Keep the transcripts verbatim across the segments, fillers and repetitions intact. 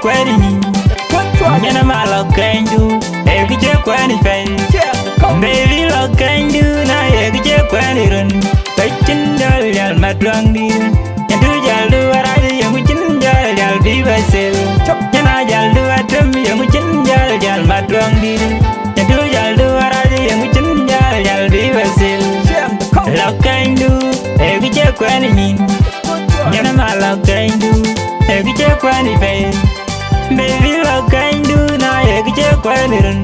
kuɛ̈n ë nyin. Nyan ama lɔ kɛnydu, ee kë cï kuɛ̈n ë pɛ̈i. Baby lɔ kɛnydu, na ye kë cï kuɛ̈n ë run. Ka cïn jäl jäl ma tuaŋdït. Nyan du jäl du arac, yeŋö cïn jäl jäl bï bɛ thil. Nyan a jäl du atem, yeŋö cïn jäl jäl ma tuaŋdït. Nyan du jäl du arac, yeŋö cïn jäl jäl bï bɛ thil. Lɔ kɛnydu, ee kë cï kuɛ̈n ë nyin. Nyan ama lɔ kɛnydu, ee kë cï kuɛ̈n ë pɛ̈i. Baby lɔ kɛnydu, na ye kë cï kuɛ̈n ë run.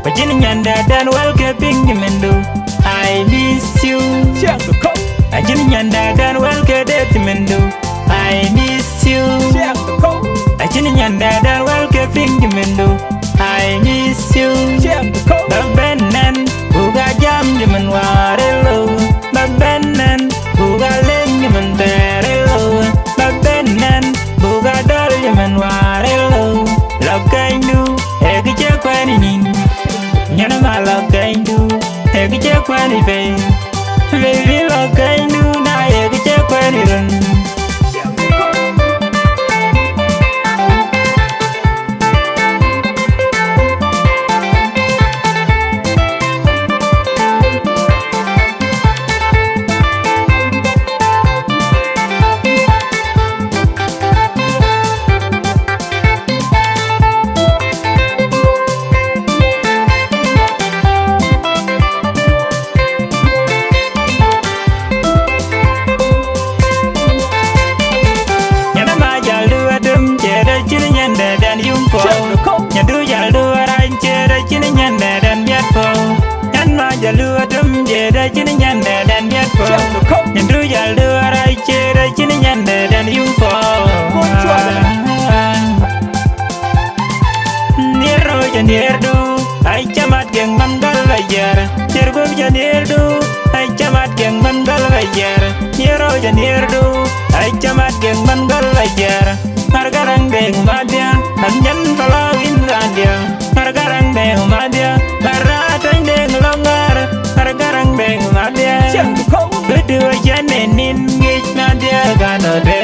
Ku cïn nyandɛ̈tdɛn wɛl ke piŋ cïmëndu. I miss you. Acïn nyandɛ̈tdɛn wɛl ke deet cïmëndu. I miss you. Acïn nyandɛ̈tdɛn wɛl ke piŋ cïmëndu. I miss you. Ba bɛ̈n nɛn, buk a jam cïmën wäär ë lou. Ba bɛ̈n nɛn, buk a leŋ cïmën thɛɛr ë lou. Ba bɛ̈n nɛn, buk a dɔl cïmën wäär ë lou. Lɔ kɛnydu, ee kë cï kuɛ̈n ë nyin. Nyan ama lɔ kɛnydu, ee kë cï kuɛ̈n ë pɛ̈i. Baby lɔ kɛnydu, na ye kë cï kuɛ̈n ë run. Nyan ama jäl du atem, ciɛɛt acïn nyandɛ̈tdɛn yum puɔ̈u. Nyan du jäl du arac, ciɛɛt acïn nyandɛ̈tdɛn miɛt puɔ̈u. Nyan ma jäl du atem, ciɛɛt acïn nyandɛ̈tdɛn miɛt puɔ̈u. Nyan du jäl du arac, ciɛɛt acïn nyandɛ̈tdɛn yum puɔ̈u. Nhiër rööc ë nhiërdu, ai camat kek man gäl bä jiɛɛr. Nhiër guöp jɔ nhiërdu, ai camat kek man gäl bä jiɛɛr. Nhiër rööc ë nhiërdu, ai camat kek man gäl bä jiɛɛr. Ŋär Gäräŋ de ŋumadhia, an nyan bä lɔ wïn raandiä. Ŋär Gäräŋ de ŋumadhia, ŋär raatany de ŋulɔŋ ŋär. Ŋär Gäräŋ de ŋumadhia. Këdu acän en nin ŋic madhia ganɔde.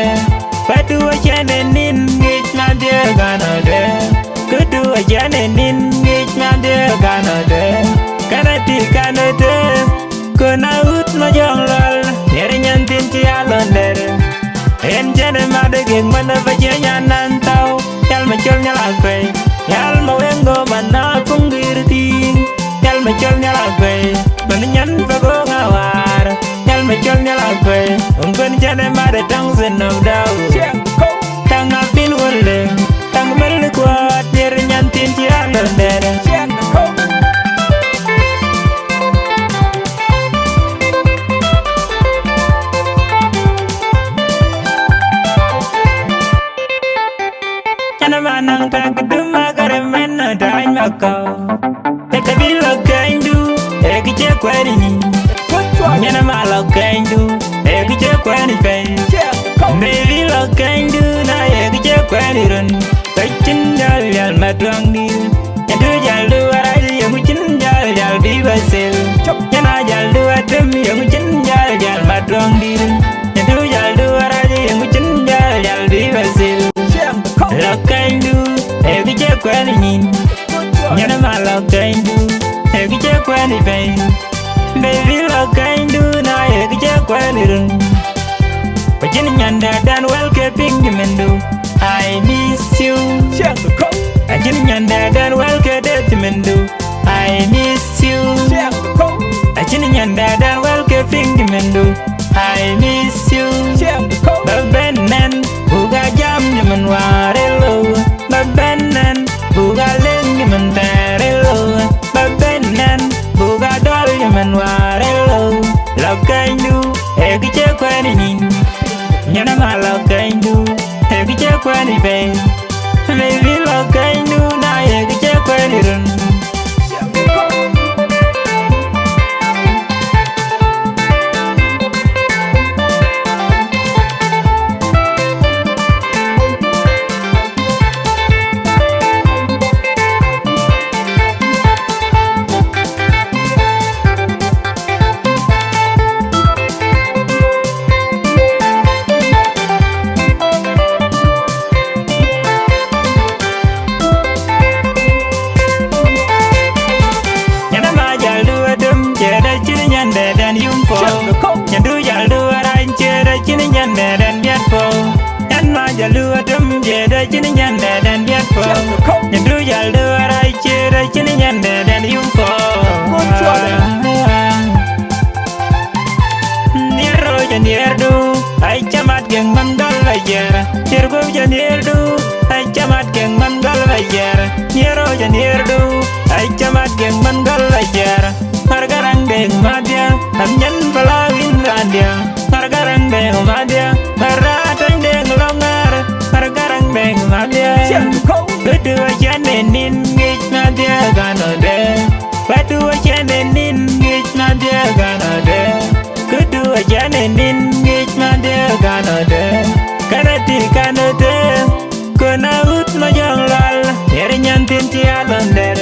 Badu acän en nin ŋic madhia ganɔde. Këdu acän en nin ŋic madhia ganɔde. Kana ti kanɔde. Kona ut ma jɔŋ lɔl, ner nyan thin ci alɔn der. En jene made gek mana ba je nyan nan tau. Yal ma chol nyal akpe. Yal ma wengo mana kungir ti. Yal ma chol nyal akpe. Man nyan ba go ngawar. Yal ma chol nyal akpe. Ungwen jene made tang sin of dau. Tang a bin wole. Tang mel kuat, ner nyan thin ci alɔn der. Nyan ama naŋ tak dum a gare men na tany makau. Tete bi lɔ kɛnydu, ee kë cï kuɛ̈n ë nyin. Nyan ama lɔ kɛnydu, ee kë cï kuɛ̈n ë pɛ̈i. Baby lɔ kɛnydu, na ye kë cï kuɛ̈n ë run. Ka cïn jäl jäl ma tuaŋdït. Nyan du jäl du arac, yeŋö cïn jäl jäl bï bä thil. Nyan a jäl du atem, yeŋö cïn jäl jäl ma tuaŋdït. Nyan du jäl du arac, yeŋö cïn jäl jäl bï bä thil. Lɔ kɛnydu, ee kë cï kuɛ̈n ë nyin. Nyan ama lɔ kɛnydu, ee kë cï kuɛ̈n ë pɛ̈i. Baby lɔ kɛnydu, na ye kë cï kuɛ̈n ë run. Ku cïn nyandɛ̈tdɛn wɛl ke piŋ cïmëndu. I miss you. Acïn nyandɛ̈tdɛn wɛl ke deet cïmëndu. I miss you. Acïn nyandɛ̈tdɛn wɛl ke piŋ cïmëndu. I miss you. Ba bɛ̈n nɛn, buk a jam cïmën wäär ë lou. Ba bɛ̈n nɛn, buk a leŋ cïmën thɛɛr ë lou. Ba bɛ̈n nɛn, buk a dɔl cïmën wäär ë lou. Lɔ kɛnydu, ee kë cï kuɛ̈n ë nyin. Nyan ama lɔ kɛnydu, ee kë cï kuɛ̈n ë pɛ̈i. Baby lɔ kɛnydu, na ye kë cï kuɛ̈n ë run. Man gal la yer, yer go ja yer du, ai chamat geng man gal la yer, yer o ja yer du, ai chamat geng man gal la yer. Mar garang deng madia, am nyan bala win randia. Mar garang deng madia, mar atang deng longar. Mar garang deng madia. Siang kau. Kudu ajan nin ngich madia ganode. Kudu ajan nin ngich madia ganode. Kudu ajan nin ngich madia ganode. Kana ti kanode. Kona ut ma jong lal, yer nyan tin ti alonder.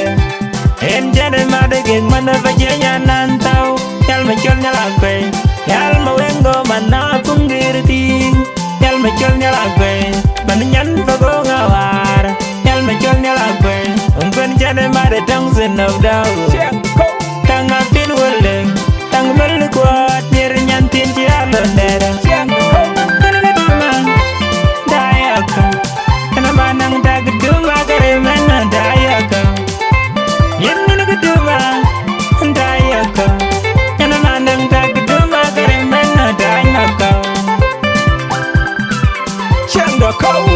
En jane made geng mana bajenya nan tau. Yal ma chol nyala kwe. Yal ma wengo mana pungirti. Yal ma chol nyala kwe. Man nyan bago ngawar. Yal ma chol nyala kwe. Ungwen jane made tang sin of dau. Tang apin wole. Tang bel kuat yer nyan tin ti alonder. Kana duma. Dayaka. Kana manang dag duma kare mana dayaka. Yen nina keduma, dayaka. Ena manang dag duma kare mena dayaka. Changa kau.